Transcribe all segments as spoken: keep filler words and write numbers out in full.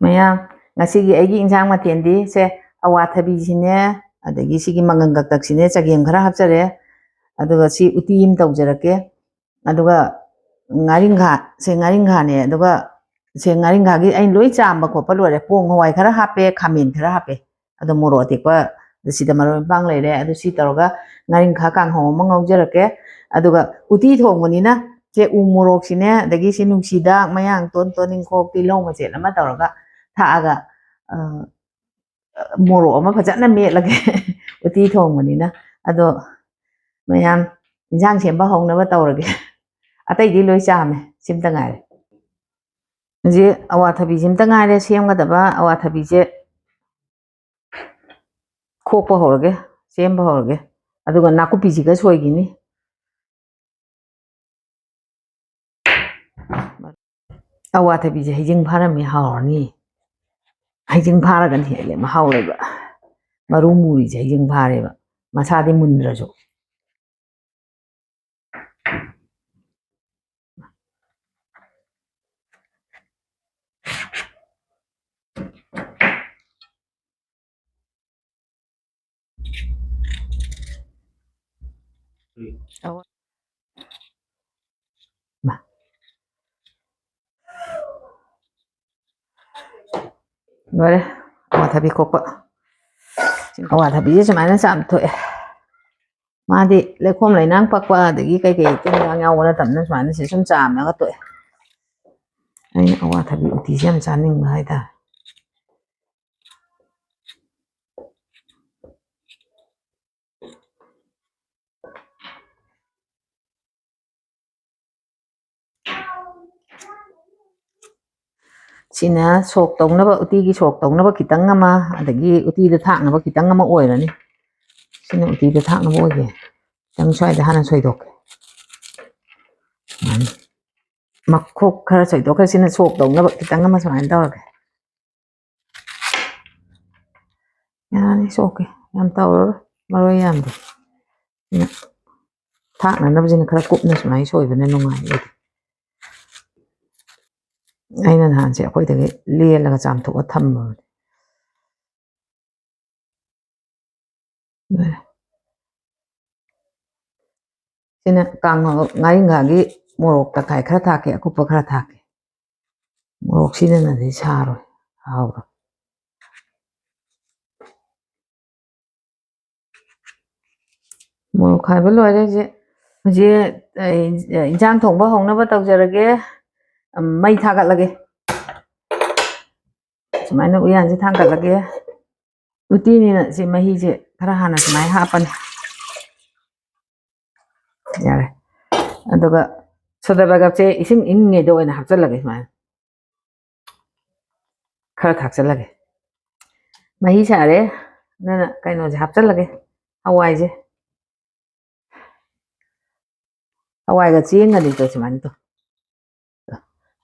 ꯃꯌꯥꯝ, ꯉꯁꯤꯒꯤ ꯑꯩꯒꯤ ꯏꯟꯁꯥꯡ ꯃꯊꯦꯜꯗꯤ ꯁꯦ, ꯑꯋꯥꯊꯕꯤꯁꯤꯅꯦ, ꯑꯗꯒꯤ ꯁꯤꯒꯤ ꯃꯪꯒꯟ ꯀꯛꯇꯛꯁꯤꯅꯦ, ꯆꯒꯦꯝ ꯈꯔ ꯍꯥꯞꯆꯔꯦ, ꯑꯗꯨꯒ ꯁꯤ ꯎꯇꯤ ꯑꯃ ꯇꯧꯖꯔꯛꯀꯦ꯫ ꯑꯗꯨꯒ ꯉꯥꯔꯤꯡꯈꯥ, ꯁꯦ ꯉꯥꯔꯤꯡꯈꯥꯅꯦ, ꯑꯗꯨꯒ ꯁꯦ ꯉꯥꯔꯤꯡꯈꯥꯒꯤ ꯑꯩꯅ ꯂꯣꯏ ꯆꯥꯝꯕ ꯈꯣꯠꯄ ꯂꯣꯏꯔꯦ꯫ ꯄꯣꯡ ꯍꯋꯥꯏ ꯈꯔ ꯍꯥꯞꯄꯦ, ꯈꯥꯃꯦꯟ ꯈꯔ ꯍꯥꯞꯄꯦ, ꯑꯗꯣ ꯃꯣꯔꯣꯛ ꯑꯇꯦꯛꯄ ꯁꯤꯗ ꯃꯔꯣꯏ ꯃꯄꯥꯡ ꯂꯩꯔꯦ꯫ ꯑꯗꯨ ꯁꯤ ꯇꯧꯔꯒ ꯉꯥꯔꯤꯡꯈꯥ ꯀꯥꯡꯍꯧ ꯑꯃ ꯉꯧꯖꯔꯛꯀꯦ꯫ ꯑꯗꯨꯒ ꯎꯇꯤ ꯊꯣꯡꯕꯅꯤꯅ ꯁꯦ ꯎ ꯃꯣꯔꯣꯛꯁꯤꯅꯦ, ꯑꯗꯒꯤ ꯁꯤ ꯅꯨꯡꯁꯤꯗꯥꯛ, ꯃꯌꯥꯡ ꯇꯣꯟ, ꯇꯣꯅꯤꯡꯈꯣꯛ, ꯇꯤꯜꯍꯧ ꯃꯆꯦꯠ ꯑꯃ ꯇꯧꯔꯒ ꯊꯥꯛꯑꯒ, ꯑ, ꯃꯣꯔꯣꯛ ꯑꯃ ꯐꯖꯅ ꯃꯦꯠꯂꯒꯦ꯫ ꯎꯇꯤ ꯊꯣꯡꯕꯅꯤꯅ꯫ ꯑꯗꯣ ꯃꯌꯥꯝ, ꯏꯟꯁꯥꯡ ꯁꯦꯝꯕ ꯍꯧꯅꯕ ꯇꯧꯔꯒꯦ꯫ ꯑꯇꯩꯗꯤ ꯂꯣꯏ ꯆꯥꯝꯃꯦ, ꯁꯤꯝꯇ ꯉꯥꯏꯔꯦ꯫ ꯍꯧꯖꯤꯛ ꯑꯋꯥꯊꯕꯤꯁꯤꯝꯇ ꯉꯥꯏꯔꯦ ꯁꯦꯝꯒꯗꯕ꯫ ꯑꯋꯥꯊꯕꯤꯁꯦ ꯈꯣꯛꯄ ꯍꯧꯔꯒꯦ, ꯁꯦꯝꯕ ꯍꯧꯔꯒꯦ꯫ ꯑꯗꯨꯒ ꯅꯥꯀꯨꯞꯄꯤꯁꯤꯒ ꯁꯣꯏꯈꯤꯅꯤ꯫ ꯑꯋꯥꯊꯕꯤꯁꯦ ꯍꯩꯖꯤꯡ ꯐꯥꯔꯝꯃꯤ, ꯍꯥꯎꯔꯅꯤ꯫ ꯍꯩꯖꯤꯡ ꯐꯥꯔꯒꯅ ꯍꯦꯜꯂꯦ ꯃꯍꯥꯎ ꯂꯩꯕ꯫ ꯃꯔꯨ ꯃꯨꯔꯤꯁꯦ ꯍꯩꯖꯤꯡ ꯐꯥꯔꯦꯕ, ꯃꯁꯥꯗꯤ ꯃꯨꯟꯗ꯭ꯔꯁꯨ꯫ ꯂꯣꯏꯔꯦ ꯑꯋꯥꯊꯕꯤ ꯈꯣꯛꯄ꯫ ꯑꯋꯥꯊꯕꯤꯁꯦ ꯁꯨꯃꯥꯏꯅ ꯆꯥꯝꯊꯣꯛꯑꯦ꯫ ꯃꯥꯗꯤ ꯂꯩꯈꯣꯝ ꯂꯩꯅꯥꯡ ꯄꯛꯄ ꯑꯗꯒꯤ ꯀꯩꯀꯩ ꯇꯤꯟ ꯀꯥꯡ ꯌꯥꯎꯕ ꯅꯠꯇꯕꯅꯤꯅ ꯁꯨꯃꯥꯏꯅ ꯁꯤ ꯁꯨꯝ ꯆꯥꯝꯃꯒ ꯇꯣꯛꯑꯦ꯫ ꯑꯩꯅ ꯑꯋꯥꯊꯕꯤ ꯎꯇꯤꯁꯦ ꯌꯥꯝ ꯆꯥꯅꯤꯡꯕ ꯍꯥꯏꯇꯥꯔꯦ꯫ ꯁꯤꯅ ꯁꯣꯛ ꯇꯧꯅꯕ, ꯎꯇꯤꯒꯤ ꯁꯣꯛ ꯇꯧꯅꯕ ꯈꯤꯇꯪ ꯑꯃ, ꯑꯗꯒꯤ ꯎꯇꯤꯗ ꯊꯥꯛꯅꯕ ꯈꯤꯇꯪ ꯑꯃ ꯑꯣꯏꯔꯅꯤ꯫ ꯁꯤꯅ ꯎꯇꯤꯗ ꯊꯥꯛꯅꯕ ꯑꯣꯏꯒꯦ꯫ ꯈꯤꯇꯪ ꯁ꯭ꯋꯥꯏꯗ ꯍꯥꯟꯅ ꯁꯣꯏꯗꯣꯛꯀꯦ꯫ ꯁꯨꯃꯥꯏꯅ꯫ ꯃꯈꯣꯛ ꯈꯔ ꯁꯣꯏꯗꯣꯛꯈ꯭ꯔꯦ꯫ ꯁꯤꯅ ꯁꯣꯛ ꯇꯧꯅꯕ ꯈꯤꯇꯪ ꯑꯃ ꯁꯨꯃꯥꯏꯅ ꯇꯧꯔꯒꯦ꯫ ꯌꯥꯔꯅꯤ, ꯁꯣꯛꯀꯦ꯫ ꯌꯥꯝ ꯇꯧꯔꯔꯣꯏ, ꯃꯔꯣꯏ ꯌꯥꯝꯗꯦ꯫ ꯁꯤꯅ ꯊꯥꯛꯅꯅꯕꯁꯤꯅ ꯈꯔ ꯀꯨꯞꯅ ꯁꯨꯃꯥꯏꯅ ꯁꯣꯏꯕꯅ ꯅꯨꯡꯉꯥꯏ ꯑꯩꯗꯤ꯫ ꯑꯩꯅ ꯅꯍꯥꯟꯁꯦ ꯑꯩꯈꯣꯏꯗꯒꯤ ꯂꯦꯜꯂꯒ ꯆꯥꯝꯊꯣꯛꯑ ꯊꯝꯃꯕꯅꯦ꯫ ꯁꯤꯅ ꯀꯥꯡꯉꯧ ꯉꯥꯔꯤꯡꯈꯥꯒꯤ ꯃꯣꯔꯣꯛ ꯇꯪꯈꯥꯏ ꯈꯔ ꯊꯥꯛꯀꯦ, ꯑꯀꯨꯞꯄ ꯈꯔ ꯊꯥꯛꯀꯦ꯫ ꯃꯣꯔꯣꯛ ꯁꯤꯗꯅꯗꯤ ꯁꯥꯔꯣꯏ, ꯍꯥꯎꯔꯣꯏ꯫ ꯃꯣꯔꯣꯛ ꯈꯥꯏꯕ ꯂꯣꯏꯔꯦ꯫ ꯍꯧꯖꯤꯛ, ꯍꯧꯖꯤꯛ, ꯑꯦ, ꯏꯟꯁꯥꯡ ꯊꯣꯡꯕ ꯍꯧꯅꯕ ꯇꯧꯖꯔꯒꯦ꯫ ꯎꯝ, ꯃꯩ ꯊꯥꯒꯠꯂꯒꯦ꯫ ꯁꯨꯃꯥꯏꯅ ꯎꯌꯥꯟꯁꯦ ꯊꯥꯡꯒꯠꯂꯒꯦ꯫ ꯎꯇꯤꯅꯤꯅ ꯁꯤ ꯃꯍꯤꯁꯦ ꯈꯔ ꯍꯥꯟꯅ ꯁꯨꯃꯥꯏꯅ ꯍꯥꯞꯄꯅꯤ꯫ ꯌꯥꯔꯦ꯫ ꯑꯗꯨꯒ ꯁꯣꯗꯥ ꯕꯥꯏꯒꯞꯁꯦ ꯏꯁꯤꯡ ꯏꯪꯉꯤꯉꯩꯗ ꯑꯣꯏꯅ ꯍꯥꯞꯆꯜꯂꯒꯦ ꯁꯨꯃꯥꯏꯅ꯫ ꯈꯔ ꯊꯥꯛꯆꯜꯂꯒꯦ꯫ ꯃꯍꯤ ꯁꯥꯔꯦ꯫ ꯑꯗꯨꯅ ꯀꯩꯅꯣꯁꯦ ꯍꯥꯞꯆꯜꯂꯒꯦ꯫ ꯍꯋꯥꯏꯁꯦ꯫ ꯍꯋꯥꯏꯒ ꯆꯦꯡꯒꯅꯤꯗꯣ ꯁꯨꯃꯥꯏꯅ ꯇꯧ꯫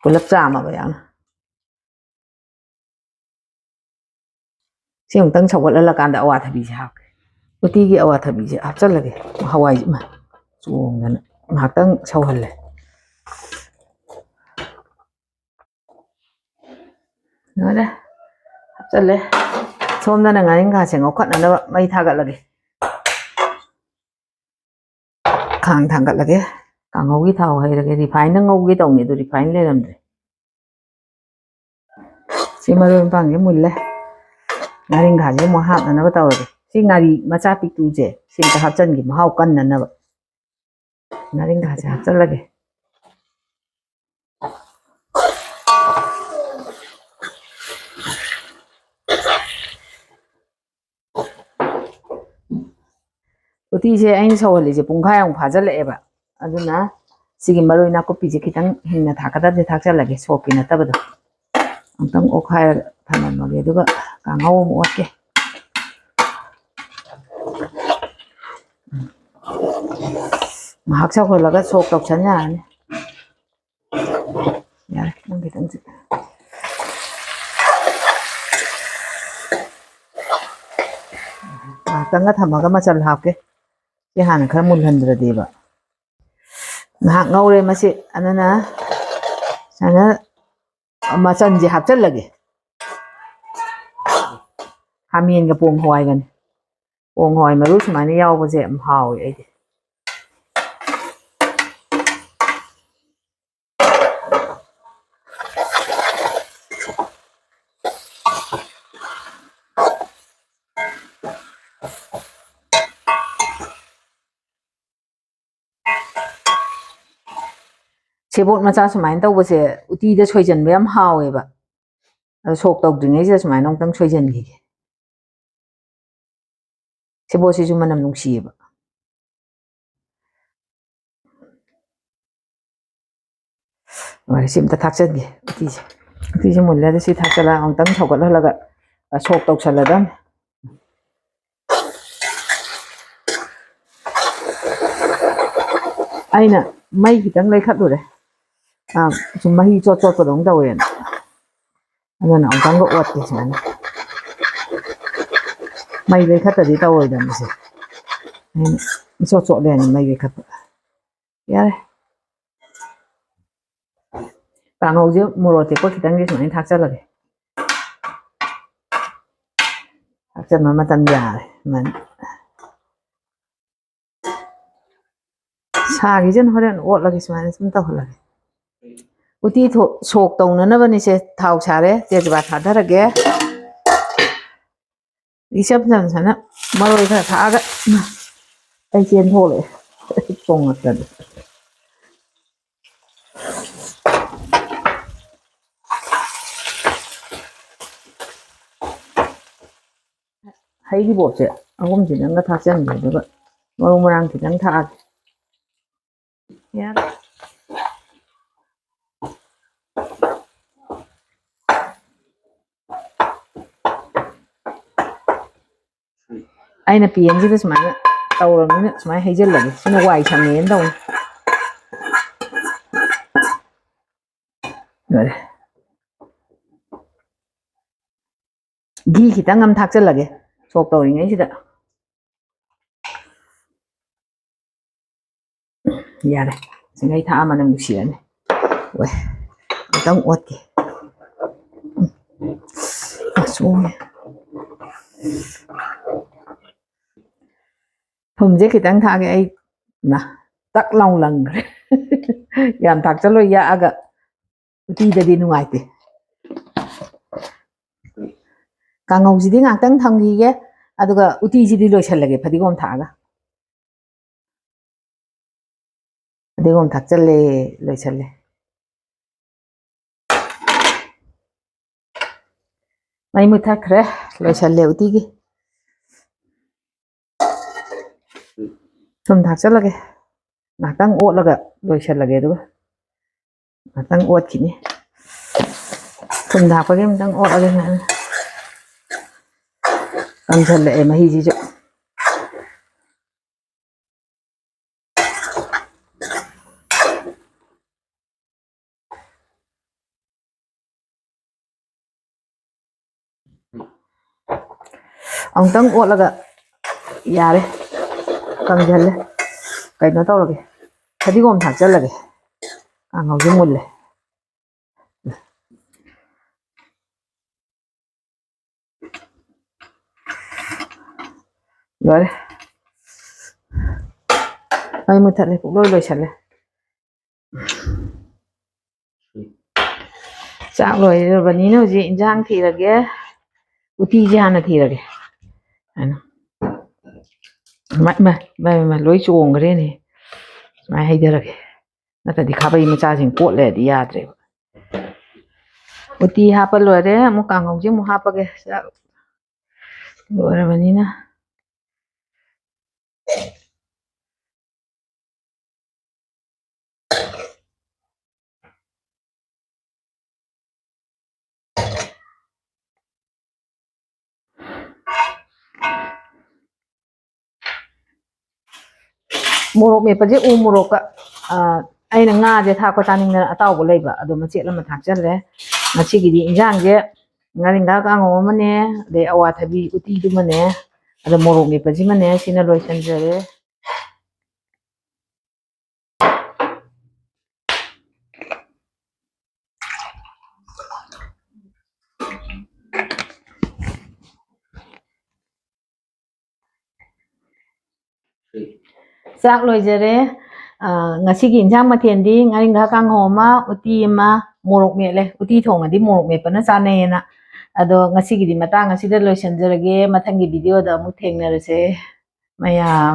ꯄꯨꯂꯞ ꯆꯥꯝꯃꯕ ꯌꯥꯎꯅ꯫ ꯁꯤ ꯑꯃꯨꯛꯇꯪ ꯁꯧꯒꯠꯍꯜꯂꯀꯥꯟꯗ ꯑꯋꯥꯊꯕꯤꯁꯦ ꯍꯥꯞꯀꯦ꯫ ꯎꯇꯤꯒꯤ ꯑꯋꯥꯊꯕꯤꯁꯦ ꯍꯥꯞꯆꯜꯂꯒꯦ꯫ ꯍꯋꯥꯏꯁꯤꯃ ꯆꯣꯡꯗꯅ ꯉꯥꯏꯍꯥꯛꯇꯪ ꯁꯧꯍꯜꯂꯦ꯫ ꯂꯣꯏꯔꯦ꯫ ꯍꯥꯞꯆꯜꯂꯦ꯫ ꯁꯣꯝꯗꯅ ꯉꯥꯔꯤꯡꯈꯥꯁꯦ ꯉꯧꯈꯠꯅꯅꯕ ꯃꯩ ꯊꯥꯒꯠꯂꯒꯦ꯫ ꯈꯥꯡ ꯊꯥꯡꯒꯠꯂꯒꯦ꯫ ꯀꯥꯡꯍꯧꯒꯤ ꯊꯥꯎ ꯍꯩꯔꯒꯦ꯫ ꯔꯤꯐꯥꯏꯟꯗ ꯉꯧꯒꯦ ꯇꯧꯅꯤ, ꯑꯗꯨ ꯔꯤꯐꯥꯏꯟ ꯂꯩꯔꯝꯗ꯭ꯔꯦ꯫ ꯁꯤ ꯃꯔꯣꯏ ꯃꯄꯥꯡꯁꯦ ꯃꯨꯜꯂꯦ꯫ ꯉꯥꯔꯤꯡꯈꯥꯁꯦ ꯑꯃꯨꯛ ꯍꯥꯞꯅꯅꯕ ꯇꯧꯔꯒꯦ꯫ ꯁꯤ ꯉꯥꯔꯤ ꯃꯆꯥ ꯄꯤꯛꯇꯨꯁꯦ ꯁꯤ ꯑꯝꯇ ꯍꯥꯞꯆꯟꯒꯦ, ꯃꯍꯥꯎ ꯀꯟꯅꯅꯕ꯫ ꯉꯥꯔꯤꯡꯈꯥꯁꯦ ꯍꯥꯞꯆꯜꯂꯒꯦ꯫ ꯎꯇꯤꯁꯦ ꯑꯩꯅ ꯁꯧꯍꯜꯂꯤꯁꯦ ꯄꯨꯡꯈꯥꯏꯃꯨꯛ ꯐꯥꯖꯤꯜꯂꯛꯑꯦꯕ꯫ ꯑꯗꯨꯅ ꯁꯤꯒꯤ ꯃꯔꯣꯏ ꯅꯥꯀꯨꯞꯄꯤꯁꯦ ꯈꯤꯇꯪ ꯍꯤꯡꯅ ꯊꯥꯛꯀꯗꯕꯁꯦ ꯊꯥꯛꯆꯜꯂꯒꯦ, ꯁꯣꯛꯀꯤ ꯅꯠꯇꯕꯗꯣ꯫ ꯑꯃꯨꯛꯇꯪ ꯑꯣꯠꯈꯥꯏꯔꯒ ꯊꯝꯃꯝꯃꯒꯦ, ꯑꯗꯨꯒ ꯀꯥꯡꯍꯧ ꯑꯃꯨꯛ ꯑꯣꯠꯀꯦ꯫ ꯉꯥꯏꯍꯥꯛ ꯁꯧꯍꯜꯂꯒ ꯁꯣꯛ ꯇꯧꯁꯟ ꯌꯥꯔꯅꯤ꯫ ꯌꯥꯔꯦ, ꯅꯪ ꯈꯤꯇꯪ ꯆꯤꯛ-, ꯉꯥꯏꯍꯥꯛꯇꯪꯒ ꯊꯝꯃꯒ ꯃꯆꯜ ꯍꯥꯞꯀꯦ꯫ ꯁꯤ ꯍꯥꯟꯅ ꯈꯔ ꯃꯨꯜꯍꯟꯗ꯭ꯔꯗꯤꯕ꯫ ꯉꯥꯏꯍꯥꯛ ꯉꯧꯔꯦ ꯃꯁꯤ꯫ ꯑꯗꯨꯅ ꯁꯨꯃꯥꯏꯅ ꯃꯆꯜꯁꯦ ꯍꯥꯞꯆꯤꯜꯂꯒꯦ꯫ ꯈꯥꯃꯦꯟꯒ ꯄꯣꯡ ꯍꯋꯥꯏꯒꯅꯤ꯫ ꯄꯣꯡ ꯍꯋꯥꯏ ꯃꯔꯨ ꯁꯨꯃꯥꯏꯅ ꯌꯥꯎꯕꯁꯦ ꯌꯥꯝ ꯍꯥꯎꯋꯦ ꯑꯩꯗꯤ꯫ ꯁꯦꯕꯣꯠ ꯃꯆꯥ ꯁꯨꯃꯥꯏꯅ ꯇꯧꯕꯁꯦ ꯎꯇꯤꯗ ꯁꯣꯏꯖꯟꯕ ꯌꯥꯝ ꯍꯥꯎꯋꯦꯕ꯫ ꯑꯗꯣ ꯁꯣꯛ ꯇꯧꯗ꯭ꯔꯤꯉꯩꯁꯤꯗ ꯁꯨꯃꯥꯏꯅ ꯑꯃꯨꯛꯇꯪ ꯁꯣꯏꯖꯟꯈꯤꯒꯦ꯫ ꯁꯦꯕꯣꯠꯁꯤꯁꯨ ꯃꯅꯝ ꯅꯨꯡꯁꯤꯌꯦꯕ꯫ ꯂꯣꯏꯔꯦ, ꯁꯤ ꯑꯝꯇ ꯊꯥꯛꯆꯟꯒꯦ ꯎꯇꯤꯁꯦ꯫ ꯎꯇꯤꯁꯦ ꯃꯨꯜꯂꯦ, ꯑꯗ ꯁꯤ ꯊꯥꯛꯆꯜꯂꯒ ꯑꯃꯨꯛꯇꯪ ꯁꯧꯒꯠꯍꯜꯂꯒ, ꯑ, ꯁꯣꯛ ꯇꯧꯁꯜꯂꯗꯝꯅꯦ꯫ ꯑꯩꯅ ꯃꯩ ꯈꯤꯇꯪ ꯂꯩꯈꯠꯂꯨꯔꯦ꯫ ꯑ, ꯁꯨꯝ ꯃꯍꯤ ꯆꯣꯠ ꯆꯣꯠꯄꯗꯧꯅ ꯇꯧꯋꯦꯅ꯫ ꯑꯗꯨꯅ ꯑꯃꯨꯛꯇꯪꯒ ꯑꯣꯠꯀꯦ ꯁꯨꯃꯥꯏꯅ꯫ ꯃꯩ ꯂꯩꯈꯠꯇꯗꯤ ꯇꯧꯔꯣꯏꯗꯕꯅꯤ ꯁꯦ꯫ ꯑꯩꯅ ꯏꯆꯣꯠ ꯆꯣꯠꯂꯦꯅ ꯃꯩ ꯂꯩꯈꯠꯄ꯫ ꯌꯥꯔꯦ꯫ ꯀꯥꯡꯍꯧꯁꯦ ꯃꯣꯔꯣꯛ ꯑꯇꯦꯛꯄ ꯈꯤꯇꯪꯗꯤ ꯁꯨꯃꯥꯏꯅ ꯊꯥꯛꯆꯜꯂꯒꯦ꯫ ꯊꯥꯛꯆꯟꯕ ꯃꯇꯝ ꯌꯥꯔꯦ ꯁꯨꯃꯥꯏꯅ꯫ ꯁꯥꯒꯤꯁꯤꯅ ꯍꯣꯔꯦꯟ ꯑꯣꯠꯂꯒꯦ, ꯁꯨꯃꯥꯏꯅ ꯁꯨꯝ ꯇꯧꯍꯜꯂꯒꯦ꯫ ꯎꯇꯤ ꯊꯣ-, ꯁꯣꯛ ꯇꯧꯅꯅꯕꯅꯤꯁꯦ꯫ ꯊꯥꯎ ꯁꯥꯔꯦ, ꯇꯦꯖꯄꯥꯠ ꯊꯥꯗꯔꯒꯦ꯫ ꯏꯆꯝ ꯆꯝ ꯁꯨꯃꯥꯏꯅ ꯃꯔꯣꯏ ꯈꯔ ꯊꯥꯛꯑꯒ, ꯏꯃꯥ, ꯑꯩ ꯆꯦꯟ ꯊꯣꯛꯂꯛꯑꯦ꯫ ꯊꯣꯡꯉꯛꯇꯅ꯫ ꯍꯩꯔꯤꯕꯣꯞꯁꯦ ꯑꯍꯨꯝꯁꯤꯗꯪꯒ ꯊꯥꯛꯆꯟꯒꯦ, ꯑꯗꯨꯒ ꯃꯔꯨ ꯃꯔꯥꯡ ꯈꯤꯇꯪ ꯊꯥꯛꯑꯒꯦ꯫ ꯌꯥꯔꯦ꯫ ꯑꯩꯅ ꯄꯦꯟꯁꯤꯗ ꯁꯨꯃꯥꯏꯅ ꯇꯧꯔꯕꯅꯤꯅ ꯁꯨꯃꯥꯏꯅ ꯍꯩꯖꯤꯜꯂꯒꯦ꯫ ꯁꯤꯅ ꯋꯥꯏ ꯁꯪꯉꯦꯅ ꯇꯧꯅꯤ꯫ ꯂꯣꯏꯔꯦ꯫ ꯘꯤ ꯈꯤꯇꯪ ꯑꯃ ꯊꯥꯛꯆꯜꯂꯒꯦ ꯁꯣꯛ ꯇꯧꯔꯤꯉꯩꯁꯤꯗ꯫ ꯌꯥꯔꯦ, ꯁꯤꯡꯈꯩ ꯊꯥꯛꯑ ꯃꯅꯝ ꯅꯨꯡꯁꯤꯔꯅꯤ꯫ ꯑꯣꯏ, ꯑꯃꯨꯛꯇꯪ ꯑꯣꯠꯀꯦ꯫ ꯃꯆꯨ꯫ ꯊꯨꯝꯁꯦ ꯈꯤꯇꯪ ꯊꯥꯛꯑꯒꯦ ꯑꯩ꯫ ꯃꯥ, ꯇꯛ ꯂꯥꯎ ꯂꯪꯈ꯭ꯔꯦ꯫ ꯌꯥꯝ ꯊꯥꯛꯆꯜꯂꯣꯏ, ꯌꯥꯛꯑꯒ ꯎꯇꯤꯗꯗꯤ ꯅꯨꯡꯉꯥꯏꯇꯦ꯫ ꯀꯥꯡꯉꯧꯁꯤꯗꯤ ꯉꯥꯛꯇꯪ ꯊꯝꯈꯤꯒꯦ, ꯑꯗꯨꯒ ꯎꯇꯤꯁꯤꯗꯤ ꯂꯣꯏꯁꯜꯂꯒꯦ ꯐꯗꯤꯒꯣꯝ ꯊꯥꯛꯑꯒ꯫ ꯐꯗꯤꯒꯣꯝ ꯊꯥꯛꯆꯜꯂꯦ, ꯂꯣꯏꯁꯜꯂꯦ꯫ ꯃꯩ ꯃꯨꯠꯊꯠꯈ꯭ꯔꯦ, ꯂꯣꯏꯁꯜꯂꯦ ꯎꯇꯤꯒꯤ꯫ ꯊꯨꯝ ꯊꯥꯛꯆꯜꯂꯒꯦ, ꯉꯥꯛꯇꯪ ꯑꯣꯠꯂꯒ ꯂꯣꯏꯁꯜꯂꯒꯦ, ꯑꯗꯨꯒ ꯉꯥꯛꯇꯪ ꯑꯣꯠꯈꯤꯅꯤ꯫ ꯊꯨꯝ ꯊꯥꯛꯄꯒꯤ ꯑꯃꯨꯛꯇꯪ ꯑꯣꯠꯂꯒꯦ꯫ ꯀꯪꯁꯜꯂꯛꯑꯦ ꯃꯍꯤꯁꯤꯁꯨ꯫ ꯑꯃꯨꯛꯇꯪ ꯑꯣꯠꯂꯒ ꯌꯥꯔꯦ, ꯀꯪꯁꯤꯜꯂꯦ꯫ ꯀꯩꯅꯣ ꯇꯧꯔꯒꯦ, ꯐꯗꯤꯒꯣꯝ ꯊꯥꯛꯆꯜꯂꯒꯦ꯫ ꯀꯥꯡꯍꯧꯁꯦ ꯃꯨꯜꯂꯦ꯫ ꯂꯣꯏꯔꯦ꯫ ꯃꯩ ꯃꯨꯠꯊꯠꯂꯦ, ꯄꯨꯡꯂꯣꯏ ꯂꯣꯏꯁꯜꯂꯦ꯫ ꯆꯥꯛ ꯂꯣꯏꯔꯕꯅꯤꯅ ꯍꯧꯖꯤꯛ ꯏꯟꯖꯥꯡ ꯊꯤꯔꯒꯦ꯫ ꯎꯇꯤꯁꯦ ꯍꯥꯟꯅ ꯊꯤꯔꯒꯦ꯫ ꯍꯥꯏꯅ꯫ ꯃ, ꯃ, ꯃ, ꯃ, ꯂꯣꯏ ꯆꯣꯡꯈ꯭ꯔꯦꯅꯦ꯫ ꯁꯨꯃꯥꯏꯅ ꯍꯩꯊꯔꯒꯦ꯫ ꯅꯠꯇ꯭ꯔꯗꯤ ꯈꯥꯕꯩ ꯃꯆꯥꯁꯤꯡ ꯀꯣꯠꯂꯦꯗꯤ ꯌꯥꯗ꯭ꯔꯦꯕ꯫ ꯎꯇꯤ ꯍꯥꯞꯄ ꯂꯣꯏꯔꯦ꯫ ꯑꯃꯨꯛ ꯀꯥꯡꯍꯧꯁꯦ ꯑꯃꯨꯛ ꯍꯥꯞꯄꯒꯦ꯫ ꯆꯥꯛ ꯂꯣꯏꯔꯕꯅꯤꯅ꯫ ꯃꯣꯔꯣꯛ ꯃꯦꯠꯄꯁꯦ ꯎ ꯃꯣꯔꯣꯛꯀ, ꯑ, ꯑꯩꯅ ꯉꯥꯁꯦ ꯊꯥꯛꯄ ꯆꯥꯅꯤꯡꯗꯅ ꯑꯇꯥꯎꯕ ꯂꯩꯕ, ꯑꯗꯣ ꯃꯆꯦꯠ ꯑꯃ ꯊꯥꯛꯆꯜꯂꯦ꯫ ꯉꯁꯤꯒꯤꯗꯤ ꯏꯟꯖꯥꯡꯁꯦ ꯉꯥꯔꯤꯡꯈꯥ ꯀꯥꯡꯍꯧ ꯑꯃꯅꯦ, ꯑꯗꯩ ꯑꯋꯥꯊꯕꯤ ꯎꯇꯤꯗꯨꯃꯅꯦ, ꯑꯗ ꯃꯣꯔꯣꯛ ꯃꯦꯠꯄꯁꯤꯃꯅꯦ, ꯁꯤꯅ ꯂꯣꯏꯁꯤꯟꯖꯔꯦ꯫ ꯆꯥꯛ ꯂꯣꯏꯖꯔꯦ꯫ ꯑ, ꯉꯁꯤꯒꯤ ꯏꯟꯁꯥꯡ ꯃꯊꯦꯜꯗꯤ ꯉꯥꯔꯤꯡꯈꯥ ꯀꯥꯡꯍꯧ ꯑꯃ, ꯎꯇꯤ ꯑꯃ, ꯃꯣꯔꯣꯛ ꯃꯦꯠꯂꯦ꯫ ꯎꯇꯤ ꯊꯣꯡꯉꯗꯤ ꯃꯣꯔꯣꯛ ꯃꯦꯠꯄꯅ ꯆꯥꯅꯩꯌꯦꯅ꯫ ꯑꯗꯣ ꯉꯁꯤꯒꯤꯗꯤ ꯃꯇꯥꯡ ꯑꯁꯤꯗ ꯂꯣꯏꯁꯤꯟꯖꯔꯒꯦ꯫ ꯃꯊꯪꯒꯤ ꯚꯤꯗꯤꯑꯣꯗ ꯑꯃꯨꯛ ꯊꯦꯡꯅꯔꯁꯦ ꯃꯌꯥꯝ꯫